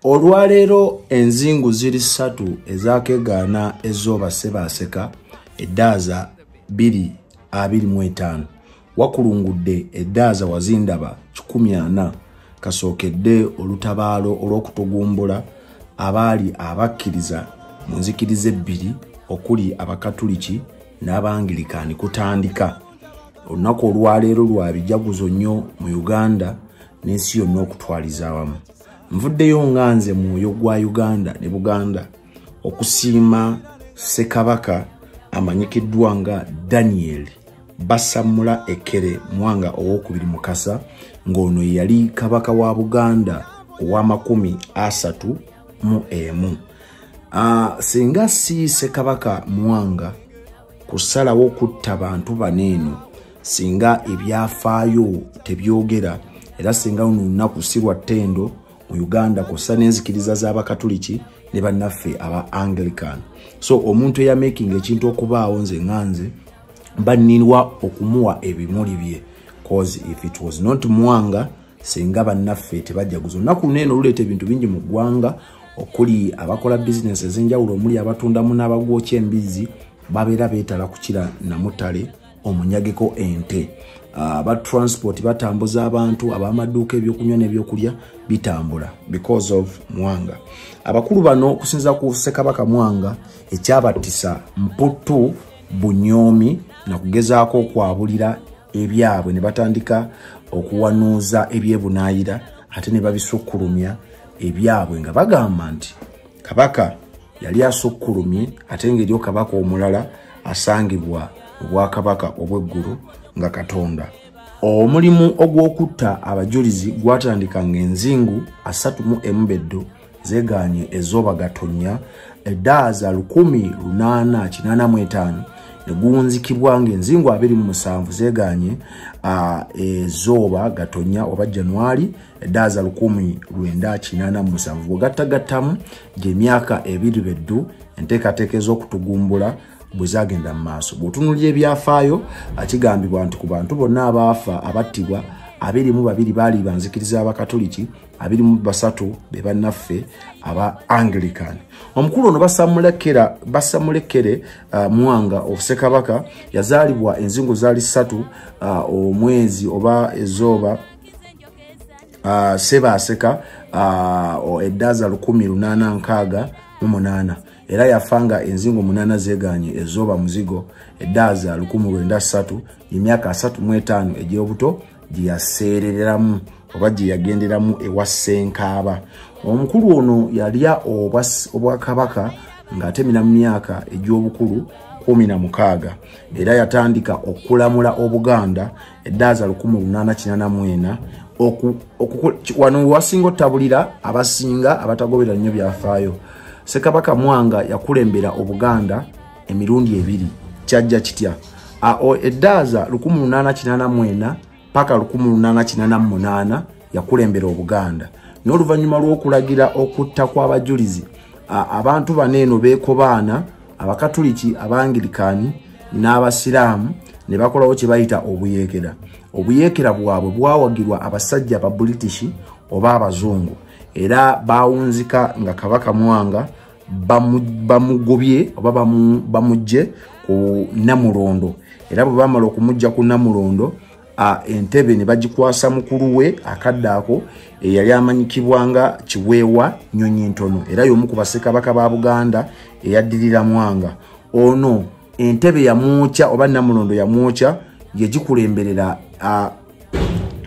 Olwaleero enzingu ziri ssatu ezaakegaana ezooba Ssebaaseka eddaaza 225 wakulungudde eddaaza wazindaba 140 kasookedde olutabaalo olw'okutugumbula abaali abakkiriza mu nzikiriza ebbiri okuli Abakatuliki n'Abangirikaani kutandika. Olunaku olwaleero lwa bijaguzo nnyo mu Uganda n'ensi yonna okutwaliza awamu. Nvuddeyo nga nze mwoyo gwa Uganda ne Buganda okusiima Ssekabaka amanyikiddwa nga Daniel Basammula Ekere Mwanga Owokubiri Mukasa, ng'ono yali kabaka wa Buganda owa 31. Singa si Ssekabaka Mwanga kusalawo kutta bantu baneeno, singa ebyafaayo tebyogera, era singa luno lunaku si lwa ttendo mu Uganda kw'ossa n'enzikiriza z'Abakatuliki ne bannaffe aba Anglican. So omuntu eyamakinga ekintu okubaawo, nze nga nze mba nnina okumuwa ebimuli bye, 'cause if it was not Mwanga, singa bannaffe tebajjaguza. Olunaku luno eno luleeta ebintu bingi mu ggwanga, okuli abakola bizinesi ez'enjawulo, omuli abatundamu n'abagwokya embizzi babeera beetala kukira namutale omunyageko ente, aba transport batambuza abantu, ab'amaduuka ebyokunywa n'ebyokulya bitambula because of Mwanga. Abakulu bano okusinziira ku Ssekabaka Mwanga, ekyabattisa mputtu bunyoomi nakugezaako okwabulira ebyabwe, ne batandika okuwanuuza ebyebunaayira ate ne babisukkulumya ebyabwe, nga bagamba nti kabaka yali asukkulumye ate ng'eriyo kabaka omulala asangibwa mu bwakabaka obw'eggulu nga Katonda. Omulimu ogw'okutta abajulizi gwatandika ng'enzingu 31 beddo zeegaanye ezooba Gatonnya eddaaza 1885, ne guwunzikibwa ng'enzingu 27 zeegaanye ezooba Gatonnya oba Januari eddaaza 1987. Bw'ogattagattamu gy'emyaka 2 beddu enteekateeka ez'okutugumbula bwe zagenda mu maaso. Bw'otunuulira ebyafaayo, kigambibwa nti ku bantu bonna abaafa abattibwa, 22 baali banzikiriza Abakatoliki, 23 be bannaffe aba Anglican. Omukulu ono Basamulekere Mwanga Ssekabaka yazaalibwa enzingu zaali 3 omwezi oba ezooba Ssebaaseka eddaaza 1868, era yafa enzingu 8 zeeganye ezooba Muzigo eddaaza 1903, emyaka 35 egy'obuto gye yaseerereramu oba gye yagenderamu ewa Ssenkaaba. Omukulu ono yalya obwakabaka ng'atemera mu myaka egy'obukulu 16, era yatandika okulamula Obuganda eddaaza 1884. Wano wasinga otabulira abasinga abatagobera nnyo byafaayo, Ssekabaka Mwanga yakulembera Obuganda emirundi ebiri. Kyajja kitya? Eddaaza 1884 paka 1888 yakulembera Obuganda, n'oluvannyuma lw'okulagira okutta kw'abajulizi, abantu bano eno beekobaana, Abakatuliki, Abangirikaani n'Abasiraamu, ne bakolawo kye bayita obuyeekera. Obuyeekera bwabwe bwawagirwa abasajja aba British oba Abazungu, era bawunzika nga Kabaka Mwanga bamugobye oba bamugje ku Namulondo. Era bwe bamala okumujja ku Namulondo, entebe ne bagikwasa mukulu we akadde ako eyali amanyikibwa nga Kiweewa Nyonyi Ntono, era y'omu ku bassekabaka ba Buganda eyaddirira Mwanga. Ono entebe yamwokya oba Namulondo yamwokya, yegikulemberera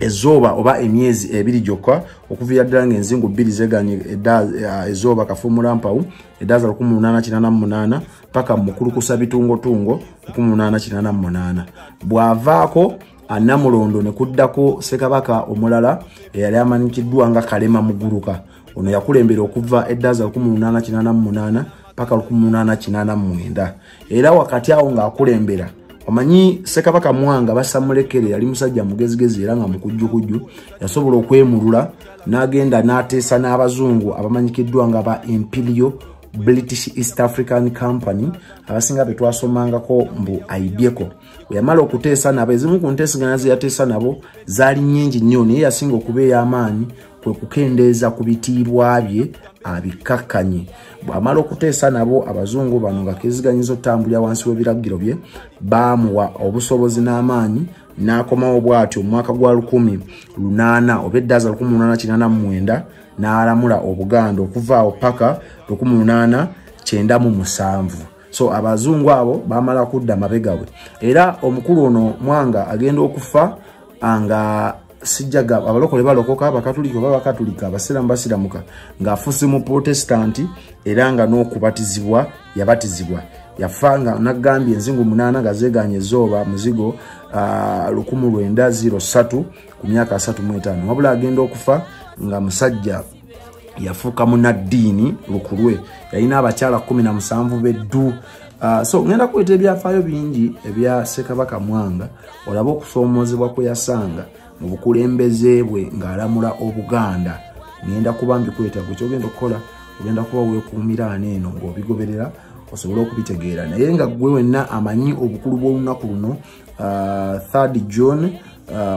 ezooba oba emyezi 2 gyokka, okuviira ddala ng'enzingu 2 zeganye ezooba Kafuumulampawu eddaaza 1888 paka mukulukusa bitungotungo 1888. Bw'avaako Namulondo, ne kuddako ssekabaka omulala eyali amanyikiddwa nga Kalema Muguluka. Ono yakulembera okuva eddaaza 1888 paka 1889. Era wakati awo ng'akulembera, omanyi Ssekabaka Mwanga Basamulekere yali musajja mugezigezi era nga mukujjukujju, yasobola okwemulula n'agenda n'ateesa n'Abazungu abamanyikiddwa nga ba Imperial British East African Company, abasinga be twasomangako mbu aibyeko. Bwe yamala okuteesa nabo, ezimu ku nteeseganya ze yateesa nabo zaali nnyingi nnyo, naye yasinga okuba ey'amaanyi kwe kukendeeza ku bitiibwa bye. abikkakkanye. Bw'amala okuteesa nabo abazungu bano nga akkiriziganyizza otambulira wansi w'ebiragiro bye, baamuwa obusobozi n'amaanyi n'akomawo bw'atyo mu mwaka gwa 1800 oba eddaza 1889 n'alamula Obuganda okuva awo paka 1897. So abazungu abo bamala kudda mabega we. Era omukulu ono Mwanga agenda okufa nga sijjaga abalokole balokoka, abakatulika oba bakatulika, abasiraamu basiramuka, ng'afuuse mu Protestanti era nga n'okubatizibwa yabatizibwa. Yafa nga nagambye enzingu 8 nga zeeganye ezooba muzigo 1903 ku myaka 35. Wabula agenda okufa nga musajja yafuuka munnaddiini lukulwe, yalina abakyala 17 beddu. So ngenda kuleeta ebyafaayo bingi ebya Ssekabaka Mwanga, olabe okusoomoozebwa kwe yasanga mu bukulembeze bwe ng'alamula Obuganda. Ngenda kuba mbikuleeta, gwe ky'ogenda okukola ogenda kuba weekuumira ano eno ng'obigoberera osobole okubitegeera. Naye nga gwe wenna amanyi obukulu bw'olunaku luno, 3 June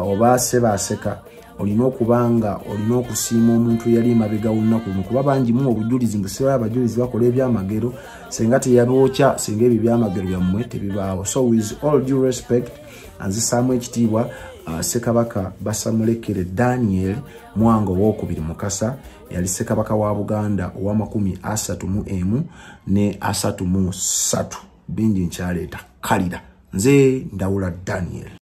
oba Ssebaaseka, olina okuba nga olina okusiima omuntu eyali emabega w'olunaku luno, kuba bangi mu obujulizi mbu sibala abajulizi bakola ebyamagero, senga teyabookya, senga ebyo ebyamagero byammwe tebibaawo. So with all due respect, anzisaamu ekitiibwa Ssekabaka Basamulekere Daniel Mwanga owokubiri Mukasa, yali Ssekabaka wa Buganda owa 31 ne 33. Bingi nkyaleeta kalira, nze Ndawula Daniel.